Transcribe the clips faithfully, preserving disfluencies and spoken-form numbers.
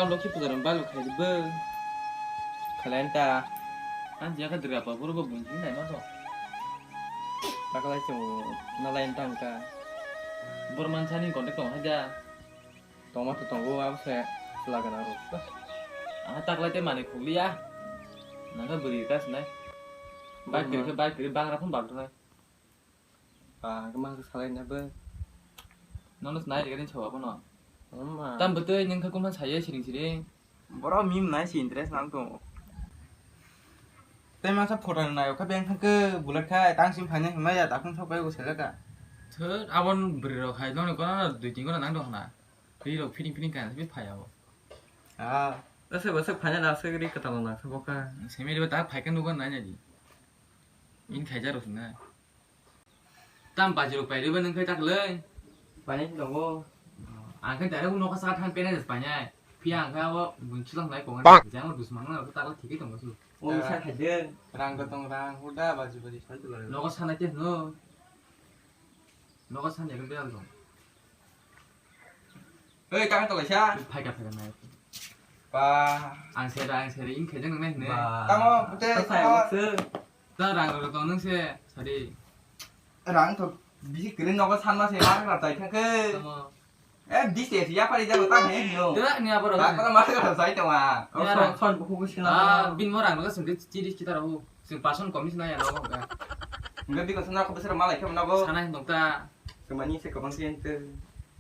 Lokhi puja rang balu khai bo. Khalai ta. Ang jaka Durga pa buru bo bunji nai ma to. Takalai chungo nalai tang ka. Borman sani contact tong haja. Tongma to tongo abo se laga na ro. Ah, taklai te mani khukliya. Nangkha bwrwi ta sinai. Bike kwrwi khe bike kwrwi bangra phone bak thai. Ba, khe ma khe salai na bo. Nono sinai rega din chawa bono. Amma. Tam bwtwi nangkha kumha saye siring siring. Boro mim nai si interest nang tongo. Tei masa photo nayo kha beng thang khe bullet khai tang sim phaina himaya dakhung sok bai bo selaka. Thut abon bwrwi rok hai noni kono dui tin kono nang dong na. Ri rok fitting fitting kan bi phai abo. Ah, ese bo se phaina na se ri kata na se boka. Semi ri ta phai kan nugo nai nai di. In khaija rok na. Tam baji rok pai riba nang khai tak lei. Painai si tongo. Ang khai direct noka saka thang penai jas painai. Pia ang khai abo bunchi lang nai kongan. Jang dus mang na tak lei thik tongo su. O sa khai de. Rang ko tong rang huda baji baji. Noka sana ke no. Noka sana ke bel dong. Hei, kang tolai sa. Phaika phaika nai. Pa. Ang sera, ang sera, ing khajang nang nai hne. Ba. Tamo, pute, ta sai tamo. Wak se. Ta rang rok tong nang se, sadi. Rang to, bisi kiri nogo sanma se, ma kra tai thang ke. Tamo. Eh, bis te ya pari jago ta hne hino. Tera ni aboro. Ba kra ma kra tai tong a. Ni ara. Son, son, buku, buku, sila. Ah, bin mo rang rok sing ke chiri kita rahu. Sing person komis na ya nogo. Enggak, biko sana ko besar malai ke nogo. Sana hino ta. Semani se kabang sih ente.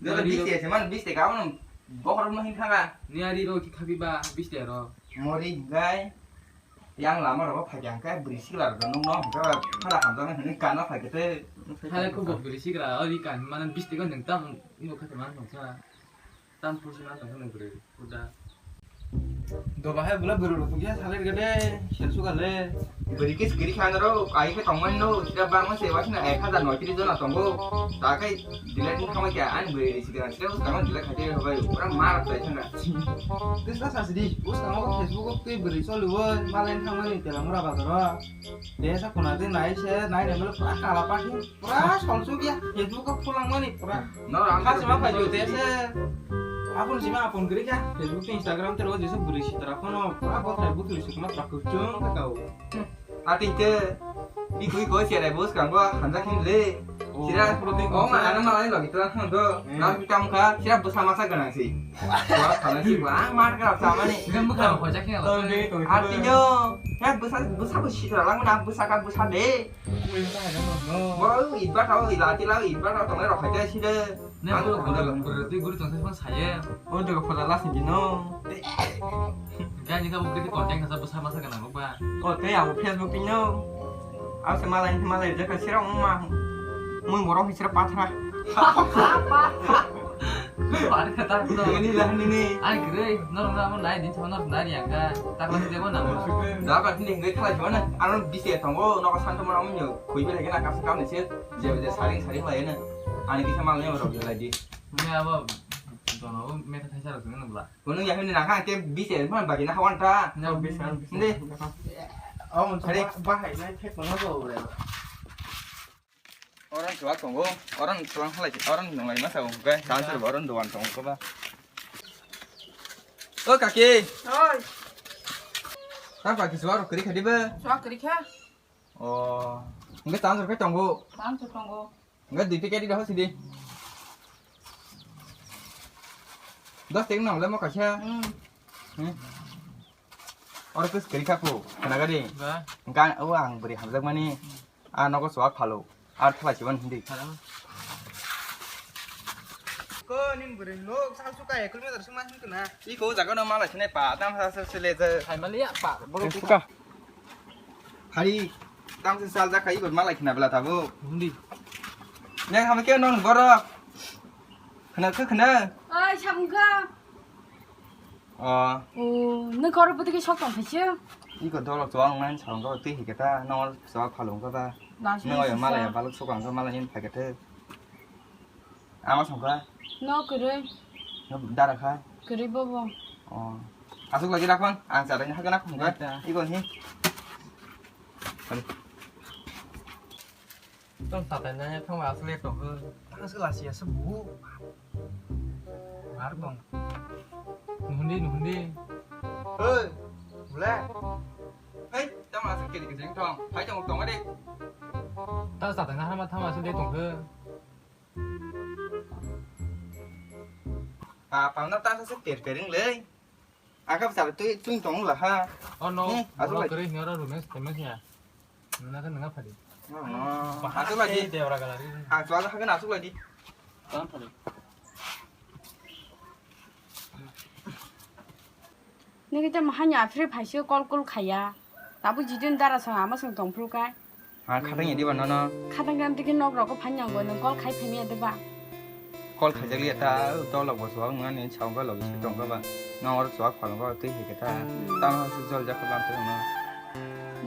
Joto bis te se man bis te ka ono bokhorok no hin thanga. Ni ari ro ki khabi ba bis te ro. Mori gai. Yang lama ro phai jang kai bri sikla ro nung no ka khala kham jang hin kana phai kete. Hale ko bo bri sikla ori kan man bis te ko nung tam no kha man no sa. Tam pusi man no bri. Uda. Doba hai bula buru rok ya salir gede, sel suka le. Beri kis giri khan ro, kai khe tongman no, sida bang se wasna ek hazar noitris jona tongo. Ta kai delete ni khamai kya, an beri sida sida us khamai delete khai de hobai, pura mar tai thanga. Kis na sasidi, us khamai Facebook o ke beri choli wo, malen khamai ni tela mura bazar o. Desa kuna de nai se, nai ne mele pura kala pakhi, pura solsuk ya, Facebook o phulang mani pura. No, ang kha sima phai jute se. Apun sima apun giri kha, Facebook te Instagram te ro jese buri sitra phone pura bo thai butui sukma prakuk chung ka kau. Ati te, i kui ko siarai bus kang bo hanja khin le. Sira, oh, ma, ano malai logi tra khang do. Hmm. Nam ki kam kha, sira busa masa ganang si. Wah, khala si, wah, mar ka sa mani. Gam kha ho jak khin. Ati yo, ya busa, busa bo sitra lang na, busa ka busa de. Boro itba tao, ila tila itba tao tongnai rok hai sida. Ne ang boro tong boro jago. Boro twi guri tong sai saye. O jaga phola las ni dino. Gani ka bukri content kasa bwsa masa gana ba. O te abo Facebook pino. Abo se malai malai jaka sira umma. Mui morong sira pathra. Bar kata no. Ini lah ini ni. Ai gre, nor na mo nai din chama nor nai yang ka. Tak lagi dia mana? Da ka ni ngai thala jona. Aro bisi tongo, no ka santo mara munyo. Khui bele gana ka kam ni se. Je je saring saring lai na. Ani kisa mal ne ro lai di. Ne abo dono meta thaisa ro nang bla. Kunung ya hini nangkha ke bisi ma bagi na hawan ta. Na bisi. Nde. Oh, hari bahai nai thek kono go bre. Orang suak tongo, orang suang halai, orang nonglai masa ong kai, cancer orang doan tongo ba. O kaki. Oi. Ta bagi suak kiri khadi ba. Suak kiri kha. Oh. Enggak cancer kai tongo. Cancer tongo. Enggak dui packet dah sini. Dos teng nang lemo kaisa. Hmm. Hmm. Oro pes kiri kha phu, khna gari. Ba. Engka o ang bwrwi hamjak mani. A nogo chuwak phalo. Ar thalai chuban hindi. Phala. Ko ning bwrwi lok sal suka ekul meter suma hin kuna. Iko jaga no malai sinai pa tam sa sa sele je. Hai mali ya pa. Boro suka. Hari tam sa sal jaka ibo malai khna bela tabo. Hindi. Nang hama ke non borok. Khna khe khna. Ai samga. O. O, nung koro putih ke sok tong phaisyo. Iko dolok chuwak nang song ko twi hiketa nang chuwak phalung ko ta. Nang ya malai balok sok ang ko malai hin phakete. Ama song ka. No kere. No dara kha. Kere bobo. O. Asuk lagi rakon ang chara ni hakana khum ka. Iko hi. Tong satai nanya thangma asle tong. Tang se lasi asa bu. Mar tong. Nuhundi, nuhundi. Oi, bule. Hei, tamo aswk kiri kiri thong. Phai tong tong de. Ta sa ta na hama thama aswk de tong khe. Pa, pa na ta sa kiri kiri le. Aka bwsala twi, twi tong la ha. Oh no, hmm, aswk borok lai. Kwrwi hwnwi oro room-e se temes ya. Nuna khe nunga phadi. Oh no. Bahai aswk lai di. Debra galari. Ang chwla hakhe aswk lai di. Tang phadi. Nini tei mahanya aphre phaisio call call khaiya. Tabuk jidin dara song ama song tong phuru kai. Ha, khatang ya diba nono? Khatang khe amtwi khe nok rok phai nangbo, nwng call khai phai maya diba? Call khaijak liya ta, to lok bo chuwak nang ani chawng kha lok se tong kha ba. Nang oro chuwak phalung kha twi hai khe ta. Tamo se jol jak kha lam se no.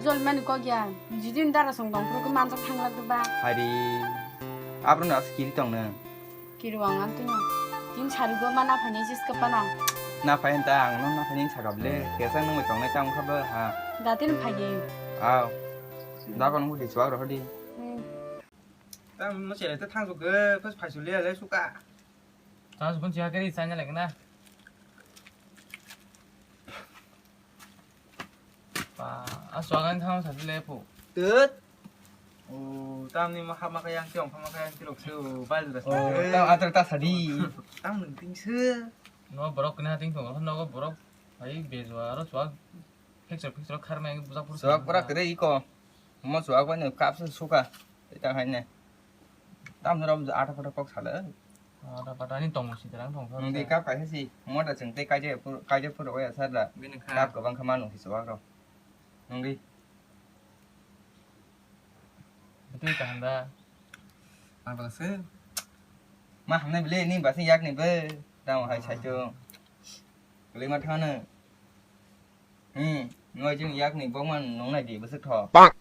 Jol mani kok ya, jidin dara song tong phuru khe manjak thang lak diba? Hari, abro no as kiri tong nang. Kiri wang ang tino. Tin sari go mana phani jis ka pano. Na phai ta ang no na phani sakap le. Kesa nang tong nai tang kha ba ha. Datin phai. Aw. Da kon hudi chuwak rw hudi. Hmm. Tam mo chere ta thang jok ge, phas phai su le le suka. Thang jok kon chiha kari sanya lagi na. Pa, a suagan thang sa le po. Tut. O, tam ni ma ha ma ka yang tiong, ha ma ka yang tirok se, o, bal da. O, tam atar ta sadi. Tam nung ting se. No borok kena ting tong, no borok. Ai, bezwa, aro suag. Picture, picture, khar mai, bujak pur. Suag pura kere iko. Mo suag ba ne kap se suka. Ita hai ne. Tam no rom ata pata kok sala. Ata pata ni tong si terang tong. Nung di kap kai si. Mo da cheng te kai je pur, kai je pur ya sar da. Bini kha. Kap gabang kha manu si suag ro. Nung di. Betul kahanda. Apa se? Ma hamna bile ni basi yak ni be. Tamo hai sai to. Bile ma thana. Hmm, noi jing yak ni bokman nung nai di bwswk tho. Pak.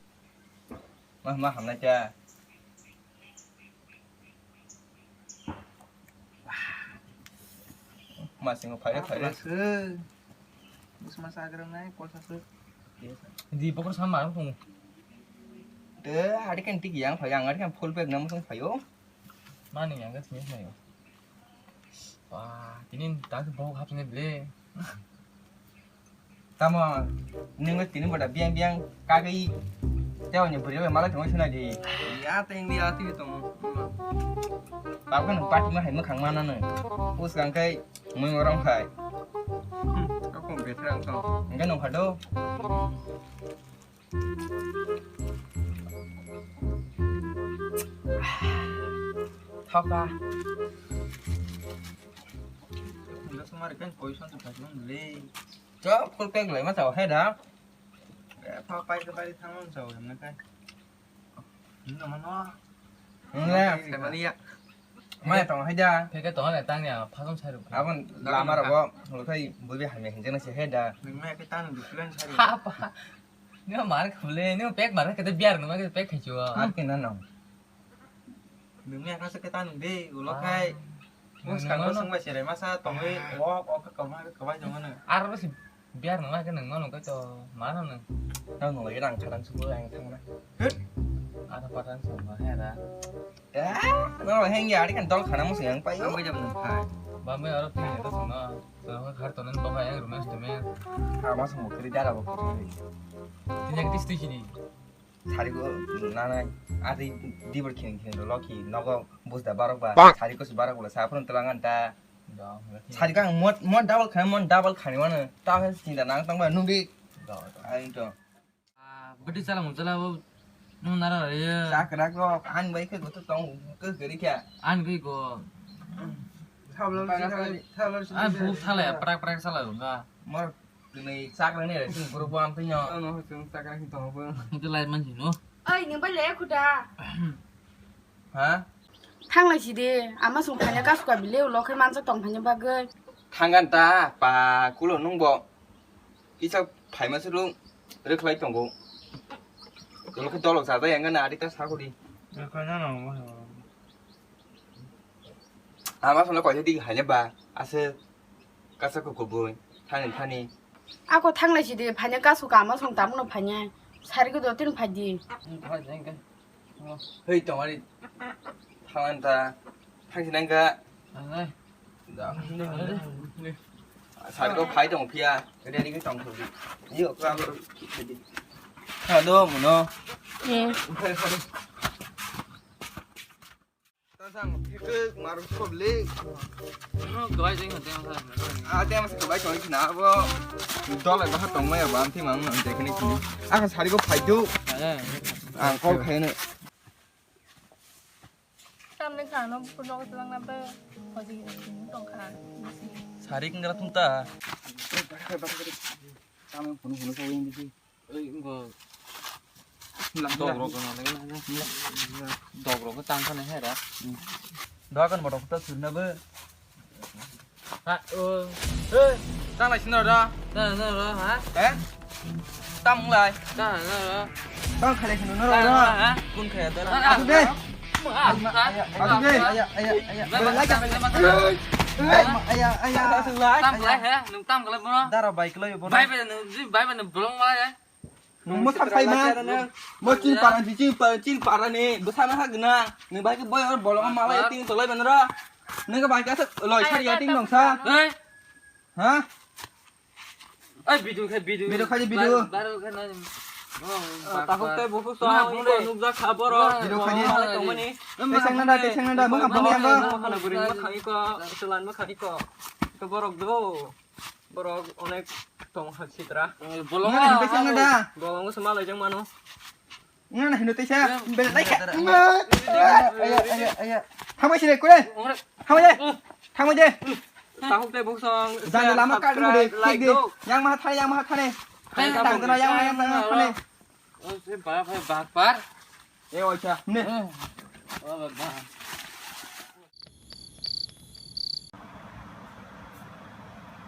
Ma, ma hamnai ta. Ma singo phaire, phaire. Bwsma sagra nai, kol sasu. Di bokor sama ang tong. De, hari kan tik yang phai, ang hari kan full bag nam tong phayo. Mani yang gas ni phayo. Wah, tini tak bok hap ni ble. Tamo, nini tini boda biang biang kagwi teo ni bwrwi bai malai tongwi swnai di. Ya, teng di ati tong. Tabukhe nwng party ma hai mwkhang mananw. Bwskang khe mui morong khai. Hmm, aku betra tong. Hingke nwng phado. Thokha. Hingke sumari kan poison tu phai le. Chop, full pack lai ma chao hai da. Eh, pa pai ke bari thang long chao hem na kai. Ini nama no. Ngle. Kai mani ya. Mai tong hai da. Pheke tong le tang ya, phasong sai ru. Abon lama rogo, lo thai bui bi hamya hinjana se hai da. Nung mai ke tang du plan sai ru. Ha pa. Ni mar khule, ni pek mar ke te biar no ke pek khai chuo. Ap ke na no. Nung mai ka se ke tang de, ulo kai. Bus kang bus sung ba sere masa tongwi wok wok ka kawai kawai jong ano. Ar bus biar nang lai ke nang mano kai to mano nang. Nang nang lai rang kharang subo ang thang na. Hit. Ada patang sama hera. Ya, nang lai heng ya, ari kan dol khana musi yang pai. Ang bai jam nang phai. Bambai aro phai to sung na. Sung na khar to nang to phai ang rumah tu me. Khar mas mo kri dara bo kri. Tinjak tis tu sini. Sari ko nanai. Ati dibor khin khin lo ki nogo. Bus da barok ba, sari ko si barok ba, sa phone telangan ta. Sari kang mon, mon double khani, mon double khani mano. Ta khe sinda nang tang ba nung di. Ain to. Bati sala mun sala bo nung nara re. Sa krak ro, an bai khe goto tong, khe gari kya. An gui go. Sabla si, sabla si. An buk sala ya, prak prak sala yo nga. Mor Tini chakra ni sing group one tini. Ano sing chakra ni tong bo. Itu lain man sino. Oi, ni bai le khuda. Ha? Thang lai si de, ama sung phanya kas ka bile ulo khe mansa tong phanya bagwi. Thanggan ta pa kulo nung bo. Kisa phaima sulu rwkhlai tongo. Ulo khe dolok sajai yang na adi ta sakuri. Rwkhlai na no. Ama songno koisa digi haine ba, ase kasa ko kubui, thani thani. Ako thanglai sidi, phaine kasu kama song tamuno phaine, sari ko dotin phaidi. Hei tongari, thangan ta, thangsi nangka. Thangnai. Da. Thangnai. Sari ko phai tong phiya, ready ke tong thodi. Iyo, kra. Khado muno. Eh. Tasang, kek maru kobli. Doi jeng hade masa. Ah, dia masa kebai kau kena apa? Dol ada hat tong maya bam ti mang nang jek ni kini. Aku sari ko phai do. Ang kol khai ne. Tamni khano bukur rok tlang na be. Hoji ni tong kha. Sari kengkra thung ta. Tamni hunu hunu kau yang di. Oi, engko. Dogrok no lagi na. Dogrok ko tang khane hera. Dokan botok ta surna be. Ha, o. He, tang lai sino da. Na, na, na, ha? He? Tam lai. Na, na, na. Tang khale sino na da. Ha? Kun khaya da. Aku be. Aku be. Aya, aya, aya. Aya, aya. Tam lai he, nung tam kala bono. Dara bai klai bono. Bai bai nung, bai bai nung bolong wala he. Nung mo thap khai ma. Mo chin para ni, chin para, chin para ni. Bwsa na ha gna. Nung bai ke boy or bolong ma lai ting tolai ban ra. Nung ke bai ka loi sari ya ting nong sa. He? Ha? Ai, video khai, video. Video khai, video. Bar, bar khai na. Oh, tahuk tai buku so. Nukjak kha borok. Video khai. Tongmani. Tesang nada, tesang nada, mung abang yang ba. Mung khana buri, mung khai ko, selan mung khai ko. Ko borok do. Borok onek tong hak sitra. Bolong. Tesang nada. Bolong se malai jang mano. Nang hino teisa, belai ka. Aya, aya, aya, aya. Hamai sini kule. Hamai je. Hamai je. Tahuk tei buksong. Jang lama ka dulu deh. Yang maha thai, yang maha thai. Yang tang tena, yang maha, yang tang tena. Oh, se ba, ba, ba, par. Eh, ocha. Ne. Oh, ba, ba.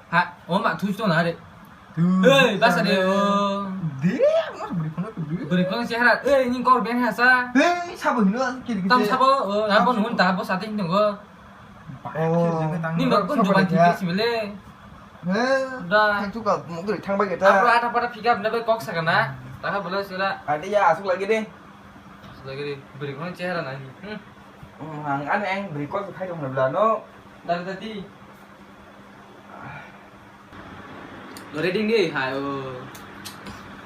Ha, o ma thuis to na re. Hei, basa de o. De, mas buri kono tu de. Buri kono chehra. Ei, ni kor ben ha sa. Hei, sabo hino kiri kiri. Tam sabo, o, abo nun ta, bo sate hin go. Oh. Ni ba kun juban thik si bele. He. Da. Thang tu ka mugri thang ba geta. Abo ata pada pick up na be kok sa kana. Ta ha bole sila. Ade ya asuk lagi de. Asuk lagi de. Buri kono chehra na ni. Hmm. Hmm, ang, ano ang record khai tong bla no. Dali dati. Ready ni hai o.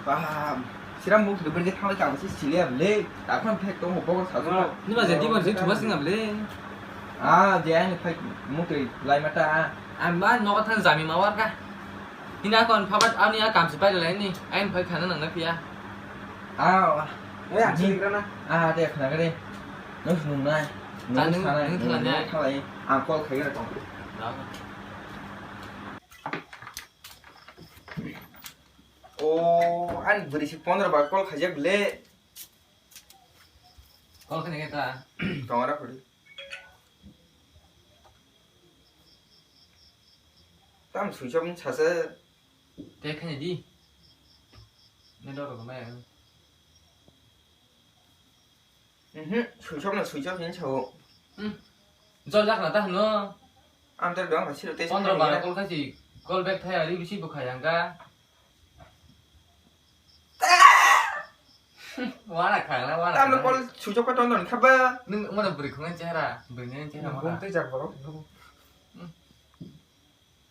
Paham. Siram muk de berje thang ka si sile able. Takon phek tong mo sa. Ni ma jadi ban si thuba sing able. Ah, je ang phai muk lai mata. Am ba no thang jami ma war ka. Hina kon phabat ani a kam si pai lai ni. Ain phai khana nang na pia. Ah, wa. Oi, ang sini kira na. Ah, de khana kare. Nung nung nai. Nung sana, nung thalai. Ang call khai kira tong. Oh, an beri si pondro bar call khai jak le. Call khai kata. Tong ara puri. Tam switch off ni sasa. Te khani di. Ne doro ko mai. Mhm, switch off na switch off ni sao. Hmm. Jol jak na ta hno. Am ter dong siro te. Pondro baro call khai si. Call back thai ari bisi bukhai ang ka. Wala khang la, wala. Tam khang la. Call switch off ka ton don kha ba. Nung mana buri khungan chehra, buri ni chehra mana. Bung te jak baro. Hmm.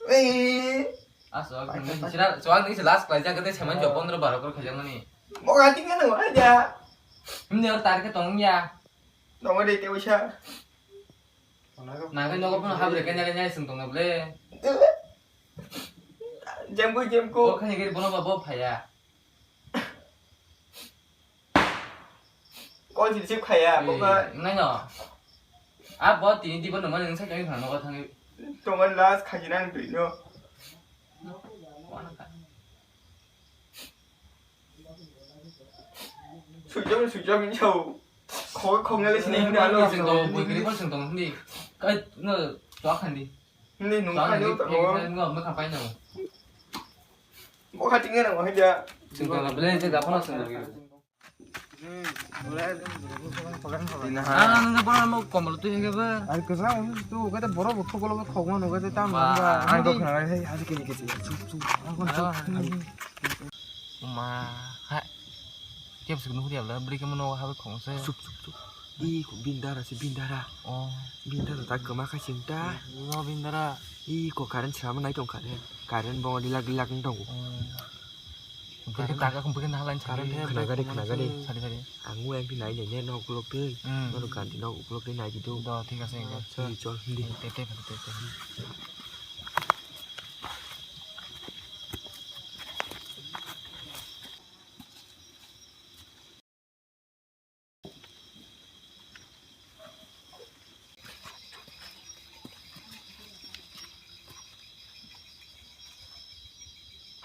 Eh. Aso, nung sira, soal nung sila last class jak te semen jo pondro baro call khai jak mani. Mo ga ting na wa ja. Himni or tar ke tong ya. Tong de te usa. Na ke nogo pun habre kanya kanya sung tong ble. Jemko, jemko. Bo khani gari bono ba bo phaya. Call receive khaya, bo ba. Nai no. A bo tini di bono mani nang sa kami phano thang. Tongan last khaji nang dui no. Sujam, sujam, insya Allah. Khok, khok ngali sini ini alo. Sing tong, bui kiri pun sing tong ni. Kai no, tuak khandi. Ni nung tuak khandi, khandi, utak khandi, khandi, nung mekha pai no. Bo khating nang wahai dia. Sing tong bele je da phone sing lagi. Ang ang bono mo kombol tu hege ba. Ar kesa tu kata boro bo khogol bo khogma no kata tam ba. Ang dok na hai hai kini kiti. Chup chup. Ma ha. Kep sik nuhuri abla bri kemo no ha khong se. Chup chup chup. I ko bindara se bindara. Oh. Bindara ta kwma kha sing ta. No bindara. I ko current sama nai tong kha de. Current bo dilak dilak wng tongo. Oh. Bwkhe taka, bwkhe naha line current sari. Khwnaga de, khwnaga de. Sari, sari. Ang o M P nai nai ne nok ukulok twi. Hmm. Nono ganti nok ukulok twi nai di do. Do, thik ase, hingke. Acha. Di chol, di. Te, te, te, te, te.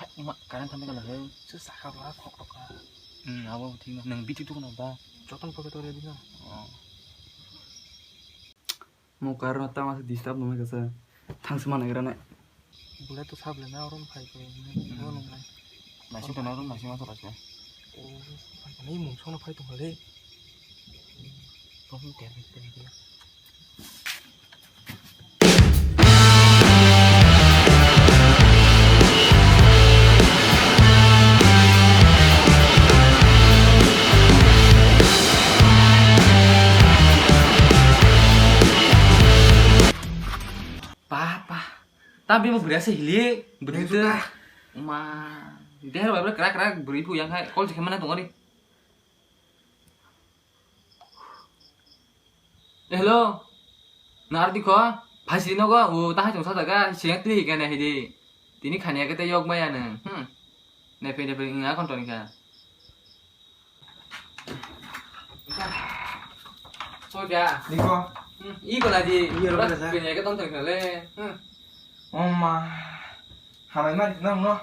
Hai, ma, current thambai kana he? Se saka ba khok khok ka. Hmm, abo thik no. Nang bithi tukuna ba? Joton pocket ore dina. Oh. Mo car no tama se disturb no kasa. Thang se mana gra na. Bulai to sable na orom phai ko. Hmm. Bo nung nai. Nasi to na orom nasi ma to rasa. Oh, ani mung sona phai to hale. Problem ter ter ter. Pa, pa. Ta bini bwrwi ase hili, bwrwi Neng tu. Suka. Ma. Deher bai bwrwi krak krak bwrwi phu yang hai. Call se khe mana tongori. Eh, hello. Na ardi kho? Phai siri nogo. O ta hai tong sa daga. Siyang twi hikane hidi. Tini khani ake te yok maya nang. Hmm. Ne pe ne pe nga kon toni kha. Sokya. Niko. Hmm, i ko lagi. Iya, lo pada sa. Punya ke tonton kale. Hmm. Oma. Hamai mari nang no.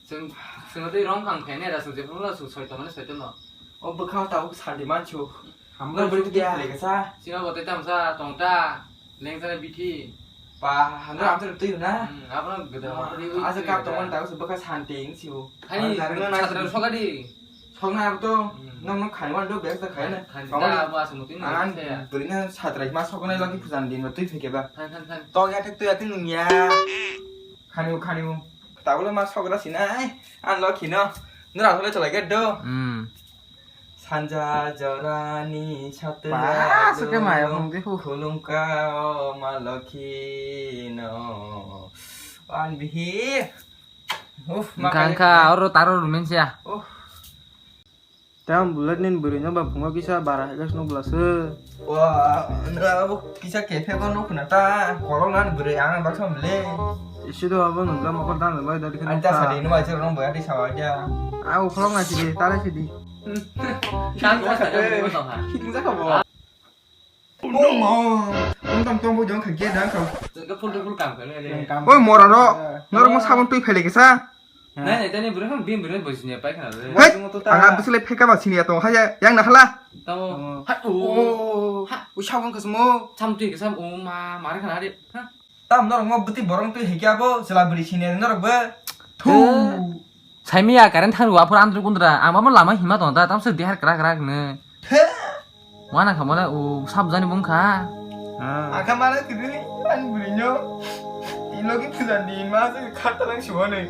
Sung, sung tu rong kang phene da sung je pun la sung soi to mane soi to no. O bwkha ta buk santi manchu. Hamra Bro, bwrwi tu dia. Kale kasa. Sino bote tam sa tong ta. Leng sa bithi. Pa, hamra amsa tu na. Hmm, abro gede. Asa kap to man ta bwkha santi ing siu. Hai, chatra sokadi. Sokna abo to, hmm, nong nong khai mano, bag ta khai na. Khai, khai, sokna da, abo aswk muti nang ang saya. Bwrwi na satrai ma sokna lagi pujan din ba twi phai khe ba. Than, than, than. To ya thik to ya thik nung ya. Khani u, khani u. Tabule ma sokra sina ai. An lo khino. Nura hole chalai ge do. Hmm. Sanja jorani satya. Ba, suke maya phung di hu. Khulumka o ma lokhi no. An bihi. Uf, wngkha, wngkha, oro taro rwmani siya. Uf. Tei ang bullet nini bwrwi no ba phungo kisa bara hai khe swngo bwla se. Wa, nang abo kisa kephe bo nuk khna ta, kolok nani bwrwi ang baksa mle. Isi do abo nung ta mokol dan bai dadi khe. Ani ta sadi no bai se rong bai adi sawa dia. A ukhulok na sidi, tare sidi. Kan ko sa ko to ha. Hitung jaka bo. Oh, no. Wng tong tong bo jong kha ge dang kha. Jeng ka full to full kam kha le. Oi, mora ro. Norok mo sabon twi phele kisa. Nai, nai, tani bwrwi phang bini bwrwi bo sini pai khana le. Hei, ang a bisle pheka ba sini ya tong ha ya, yang na hala. Tamo. Oh. Ha, oh. Oh, sabon kasmo. Sam twi kasam, oh, ma, mare khana de. Ha. Tam norok mo bwtwi borok twi hikya bo, chwla bwrwi sini norok bo. Thu. Saimiya current thang rwa phor andru kundra, ang bamo lama hima tong da, tamsa dihar krak krak ne. He. Wana kha mole u sab jani bung kha. Ah. Akha mala kiri an brinyo. Ilo ki puja di ma se khata lang shuwa ne.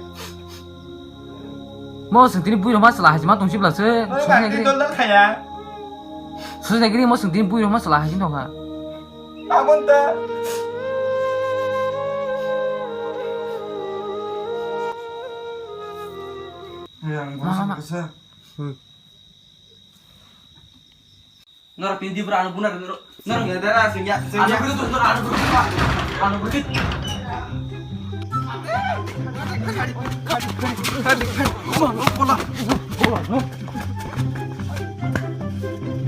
Mo sing tini bui roma sala hajima tong sibla se. Mo ba ki dol dol khaya. Susna giri mo sing tini bui roma sala hajin tong kha. Abon ta. Yang Ma, ma, ma. Bosong kesa. Hmm. Norok pindi pura anu bunar norok. Norok. Sengya dara, sengya, sengya. Anu bukit tuh, anu bukit, Pak. Anu bukit.